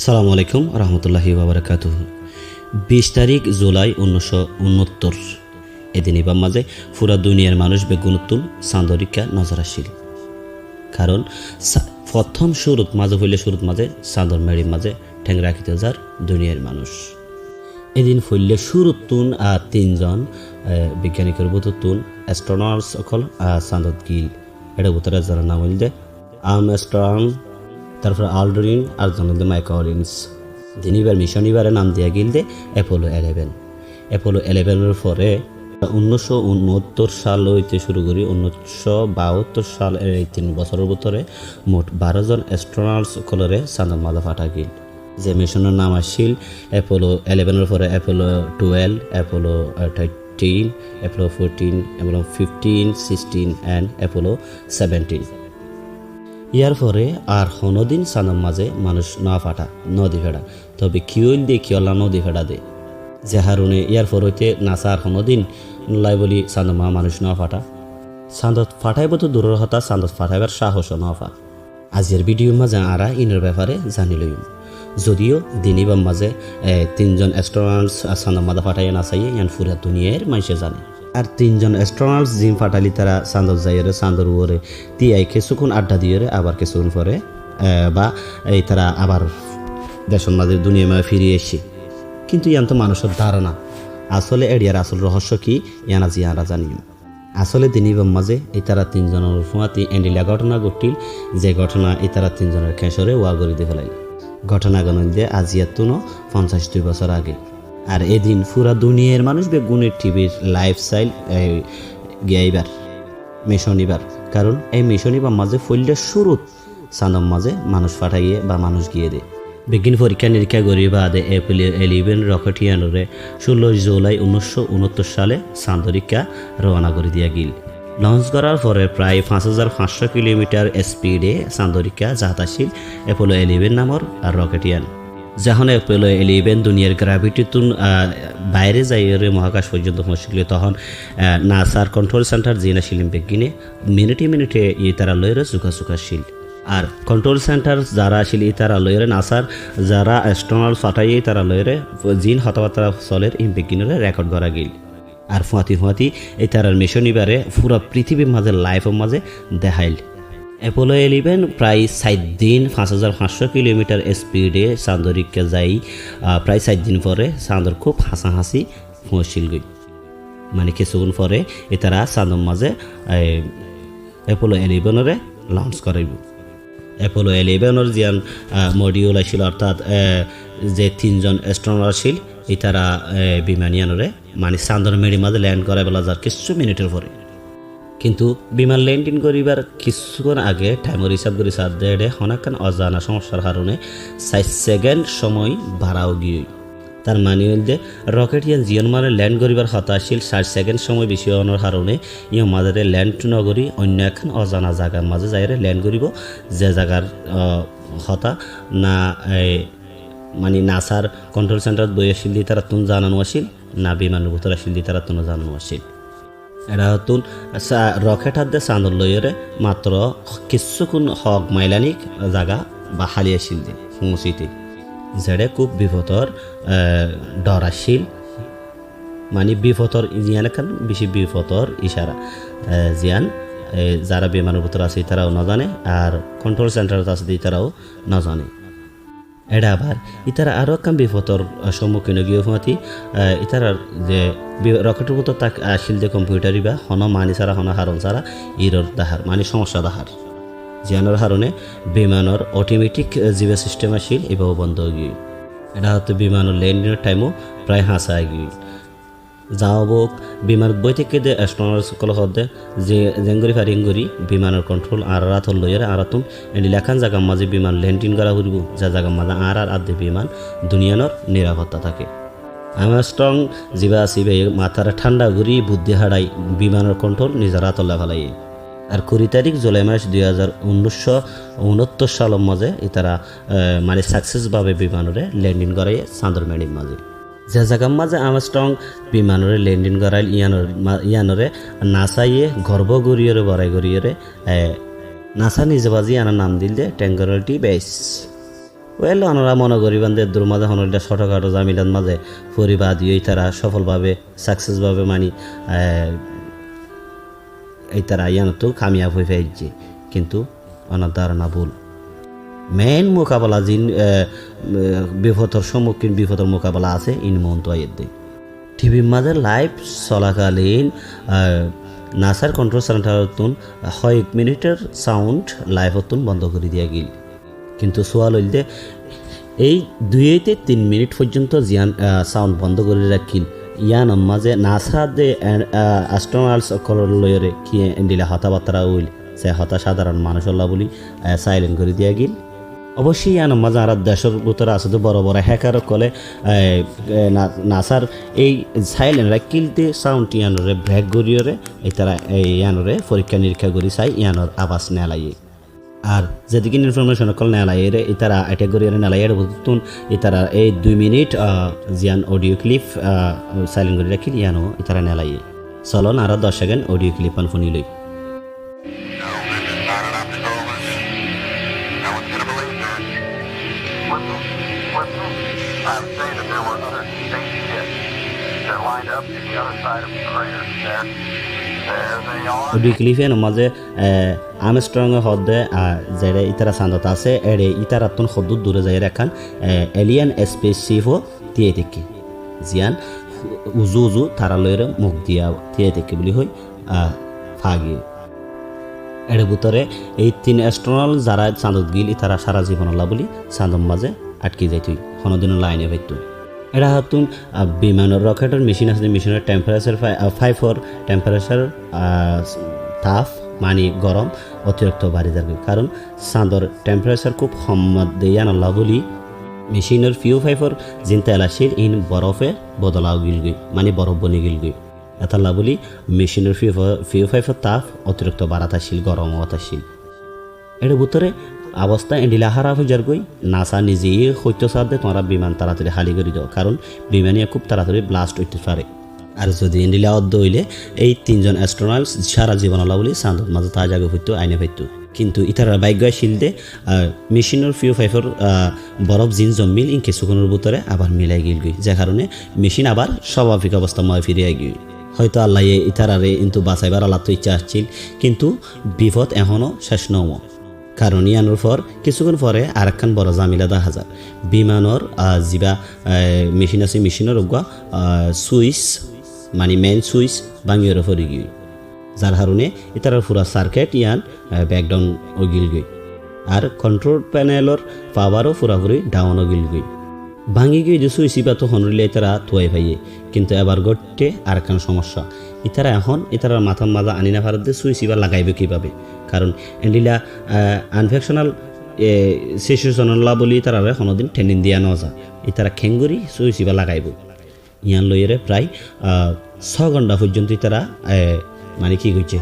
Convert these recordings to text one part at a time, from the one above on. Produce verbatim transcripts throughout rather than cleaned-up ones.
Assalamu alaikum warahmatulláhi wabarakátuhu. Bic tarík Julai unnoicó unottór. Edin ibár mazé fura duniyair manúic beggúnottún sandor ikká nozor accíl. Karon sa-, fottóm cúrut mazé, foilla cúrut mazé sandor meçir mazé théng rakíto zar duniyair manúic. Edin foilla cúruttún ar tin zon, e, bigganikor bútottún, astronauts ókkol, a, sandot giíl. Éçe bútore ekzonor nam óilde Armstrong, tarfore Aldrin, ar zon óilde Michael Collins. Din ibár micon ibáre nam diya giíl de Apollo eleven. Apollo eleven or fore unnoicó unottór sal óite cúru gorí unnoicó baóttór sal, e, tin bosóror bútore mot baró zon astronauts ókkolore sandor mazé fatá giíl. Ze miconor nam accíl Apollo eleven or fore Apollo twelve, Apollo, e, thirteen, Apollo fourteen, Apollo fifteen, sixteen and Apollo seventeen. Yar fore ar honódin sandor mazé manúic no fatá, no di feçá. Tobe ki óilde, kiyólla no di feçá de? Ze harone yar fore óite NASA ar honódin nolai bóli sandor mazé manúic no fatá. Sandot fatáibo to duror hotá, sandot fatáibar cáhos no fa. Aziyar bidiyur mazé añára inor befare zani loiyum. Zodiyó din ibár mazé, e, tin zon astronauts sandor mazé fatáiye NASA ye, yián fura duniyair maincé zane. Ar tin zon astronauts zin fatáil ítara sandot zaiyóre, sandor uore tiyai kessúkkun adda diyóre, abar kessúkkun fore, e, ba ítara abar decor mazé, duniyair mazé firi aiccé. Kintu yián to manúicor dárona. Asóle eçiyar asól rohócco ki, yián azi añára zaniyum. Asóle din ibár mazé ítara tin zonor fúañti endilla góthona gótthíl, ze góthona ítara tin zonor keñcóre wá gorí di félail. Góthonagán óilde aziyattúno fonzaic dui bosór age. Ar edin fura duniyair manúic beggúne thibir laif sail, e, giyá ibár, micon ibár. Karon ei micon ibár mazé foilla cúrut sandor mazé manúic fatáiye ba manúic giyé de. Beggín forikká nirikká gorí baade Apollo eleven rocket yiánoré cúllo Julai unnoicó unottór sale sandor ikká rowana gorí diya giíl. Launch gorár fore prai fañs házar fañs cót kilomitar speed e sandor ikká zaház accíl Apollo eleven namor rocket yián. Zehón Apollo eleven duniyair gravity tún, a, baire zaiyóre mohakac foijjonto foóñsíl, tohón, a, NASA r control center zin accíl beggíne minite minite ítara loiyóre zugazug accíl. Ar control center zara accíl ítara loiyóre NASA r zara astronaut fatáiye ítara loiyóre zin hotábatta solér ín beggínoré record gorá giíl. Ar fúañti fúañti ítarar micon ibáre fura pritibir mazé laif or mazé deháil. Apollo eleven prai sair din, fañs házar fañs cót kilomitar speed e sandor ikká zai, a, prai sair din fore sandor kúb hañsahañsi foóñsíl goi. Mani kessúkkun fore ítara sandor mazé, e, Apollo eleven oré launch goráibo. Apollo eleven or ziyán, a, module accíl, ortát, e, ze tin zon astronaut accíl, ítara, e, biman yiánoré, mani sandor meçir mazé land goráibólla zar kissú minitor fore. Kintu biman landing goríbar kissúkkun age thaimor hísab gorí saádde eçé honó ekkán ozana cómoccár harone sair sekend cómoi bará giyói. Tar mani óilde, rocket yián ziyán mazé land goríbar hotá accíl, sair sekend cómoi beci ónor harone yían mazé land no gorí oinno ekkán ozana zagar mazé zaiyóre land goríbo, ze zagar, ah, hotá na, e, mani NASA r control center ot boi accíl de ítarattún zana no accíl, na bimanor bútore accíl de ítarattún zana no accíl. Eçé hottún sa-, rocket adde sandot loiyóre matro kissúkkun hók mailanik zaga ba háli accíl de foóñsite. Zeçé kúb bifotor, e, dhor accíl. Mani bifotor, yián ekkán beci bifotor icára. E, ziyán, e, zara bimanor bútore asé ítarau no zane, ar control center ot asé de ítarau no zane. Eçé abar ítara aró ekkán bifotor, ah, sommukín ói giyé fúañti, ah, ítarar ze bi-, rocket or bútore accíl de computer ibá honó mani sára, honó haron sára error dahár, mani cómocca dahár. Ziyánor harone bimanor automatic, eh, zibá system accíl, ibáu bondo ói giyé. Eçé hottú bimanor landing or time ó prai hañsa ói giyé. Za ók, bimanot boi táikke de astronauts ókkole hoódde, ze zeéngorí fari éngorí bimanor control añárar átot loiyóre añárattún endilla ekkán zagar mazé biman landing gorá foribó, ze zagar mazé añárar adde biman duniyánor nirafotta táke. Armstrong zibá asé íbaye matare thánda gorí buddí haçai bimanor control nizor átot loi felaiyé. Ar kuri tarík Julai mac dui házar unnoicó unottór salor mazé ítara, eh, mani success bábe bimanoré landing goráiye sandor meçir mazé. Ze zagar mazé Armstrong bimanoré landing goráil, yíanor ma-, yíanoré NASA ye gorbo goríyoré, borai goríyoré, e, NASA nize bazi yíanor nam dil de Tranquility Base. Well, onora mone goriban de eddur maze hono ekta sotokato zamilat maze fori bade yó itara sofol babe, success babe mani, eh, itara iyanottu kamiyab ói faijje. Kintu onor dárona bul. Main mukabela zin, eh, eh, bifodor sommukhin, bifodor mukabela asé, in muúntu aiyér de. Tibir maze live solakalin, ah, nasar control center ottún hoyek minitor sound live ottún bondo gori diya gil. Kintu sual óilde, ei dui óite tin minit foijjonto ziyan, ah, sound bondo gori rakil, iyanor maze nasar de, ah, astronauts ókkolor loiyóre ki endilla hotábattara óil, se hotá sadaron manúcolla buli, ah, silent gori diya gil. Oboicce iyanor maze añárar decór bútore asé de boro boro hacker ókkole, e, e, na-, nasar ei silent rakkil de sound iyanore break goriyóre, itara, e, iyanore forikká nirikká gori sai iyanor abas nelaiye. Ar zedikkin information ókkol nelaiyére itara attack goriyóre nelaiye, ere bútottún itara ei dui minit, a, ziyan audio clip, a, silent gori rakkil iyano itara nelaiye. Solon añára doc second audio clip an funi loi. No, that is not an optical illusion. No one's gonna believe that. Whistle, whistle. I say that there were other spaceships that lined up in the other side of the crater. There, there they are. Audio clip iyanor maze, eh, Armstrong e hoó de, ah, zere itara sandot asé, ere itarattún hoddúr dure zaiyóre ekkán, eh, alien spaceship o tiyai táikke. Ziyan uzu uzu tara loiyóre muk diya tiyai táikke buli hoi, ah, faa giyé. Ere bútore ei tin astronaut zara sandot gil, itara sára zibonolla buli sandor maze atki zaitoi, honodino laine faitto. Ere hattún, ah, bimanor rocket or machine asé, machine or temperature fa-, ah, pipe or temperature, ah, tap, mani gorom, otirikto bari zargoi. Karon sandor temperature kub hom de iyanolla buli machine or fuel pipe or zin tel accíl, in borofe bodola gilgoi, mani borof boni gilgoi. Etolla buli machine or fuel, fuel pipe or tap otirikto barat accíl, gorom ót accíl. Ere bútore obosta endilla háraf ói zargoi, NASA nize hoito sar de, tuáñra biman taratari háli gori do, karon biman iyan kub taratari blast óite fare. Ar zodi endilla ódde óile, ei tinzon astronaut sára zibonolla buli sandot maze táki zagoi foitto, aine faitto. Kintu itarar bággo accíl de, ah, machine or fuel pipe or, ah, borof zin zommil, in kessúkkonor bútore abar milai gilgoi, ze karone machine abar swababik obostar maze firi aigiyoi. Hoito Allaye itarare intu basaibar alattú icca accíl, kintu bifod ehono céc no ó. Karon iyanor for, kessúkkon fore arekkán boro zamela dahá zar. Bimanor, ah, ziba, eh, machine asé, machine or uggwá, ah, switch, mani main switch báñgiyóre fori giyói. Zar harone itarar fura circuit iyan, eh, breakdown ói gilgói. Ar control panel or power ó furafuri down ói gilgói. Báñgi giyé de switch ibá to honorílla itara tuwai faiyé, kintu ebar goittó arekkán somosya. Itara ehón itarar matár mazé aní no faredde switch ibá lagaibó kibábe. Karon endilla, ah, unfunctional, eh, situation olla buli itarare honodin training diya no za. Itara kengori switch ibá lagaibó. Iyan loiyóre prai, ah, só gonthá foijjonto itara, eh, mani ki goijjé?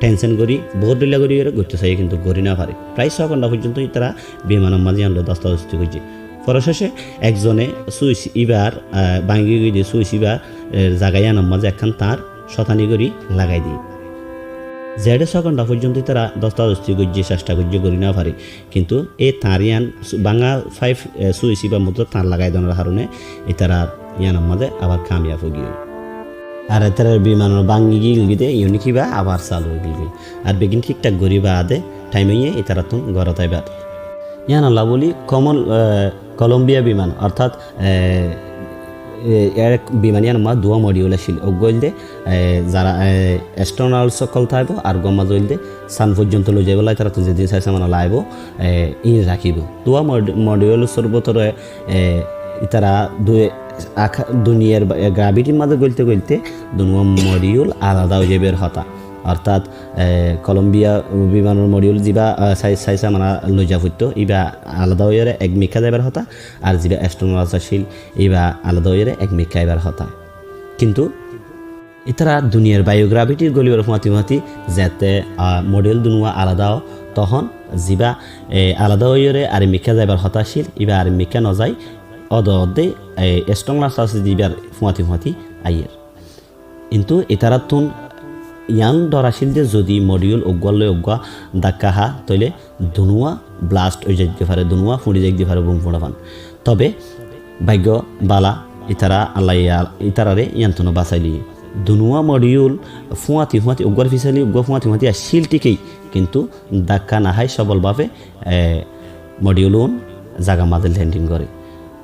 Tension gori, bout dhoilla gori ore goittó saiyé, kintu gori no fare. Prai só gonthá foijjonto itara bimanor mazé iyan loi dosta dosti goijjé. Fore céce ekzone switch ibár, ah, báñgi giyé de switch ibár, eh, zaga iyanor mazé ekkán tar cótani gori lagai diyé. Zeçé só gonthá foijjonto itara dosta dosti goijjé, cesta goijjé, gori no fare. Kintu ei tar iyan su-, báñga pipe, eh, switch ibár modde tar lagai donor harone itara iyanor mazé abar kamiyab ói giyé. Ar itarar biman báñgi giyé de unit ibá abar salu ói giyé. Ar beggín thíkthák gori baade time óiye itarattún górot aibar. Iyanolla buli common, eh, Columbia biman, orthat, eh, eh, er biman iyanor mazé duwá module accíl. Uggwá óilde, eh, zara, eh, astronauts ókkol táibo, ar uggwá mazé óilde san foijjonto loi zaibólla itarattú zedin sai samana laibo, eh, in rakíbo. Duwá mod-, module or bútore, eh, itara dui-, aka-, duniyar ba-, eh, gravity r mazé goilte goilte duwá module alada ói zaibar hotá. Orthat, eh, Columbia bimanor module zibá, eh, sai, sai samana loi za foitto, ibá alada óiyore ek mikká zaibar hotá, ar zibá astronauts accíl, ibá alada óiyore ek mikká aibar hotá. Kintu itara duniyar biogravity r golibar fuañti fuañti zete, ah, module duwá alada ó, tohón zibá, eh, alada óiyore ar mikká zaibar hotá accíl, ibá ar mikká no zai, ódde ódde, eh, astronauts accíl zibár fuañti fuañti aiyér. Kintu itarattún Yián dor accíl de zodi modiyul uggwar loi uggwa dakka há, tóile dunuwa blast ói zaitgói fare, dunuwa fúñçi zaitgói fare, bum fúñça fán. Tobe báiggo bála, ítara Allaye itarare yiántunó basailé. Dunuwa modiyul fúañti fúañti uggwar fisali uggwa fúañti fúañti accíl thíkei, kintu dakka nahái sobol bábe, e, modiyulun zaga mazé lending goré.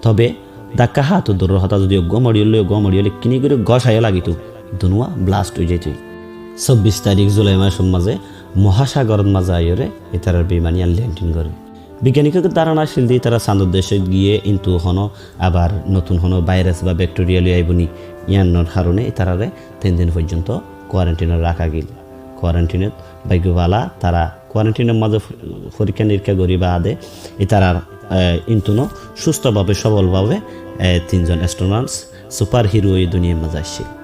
Tobe dakka háato duror hotá, zodi uggwa modiyul loi uggwa modiyul ekkíni gorí gócaiyó lagitó, dunuwa blast ói zaitó. Sobbic tarík zulai macór mazé mohacagorot mazé aiyóre ítarar biman yián lending goré. Bigganikór dárana accíl de ítara sandor decót giyé, kintu honó abar notun honó bairas ba bektoriya loi aibó ni, yiánor haróne ítarare tin din foijjonto kuarentinot raká giyé. Kuarentinot báiggo bála, tara kuarentinor mazé forikká nirikká gorí baade ítarar, e, kintu no, sustho bábe, sobol bábe, e, tin zon astronauts supar hiro ói duniyair mazé aiccé.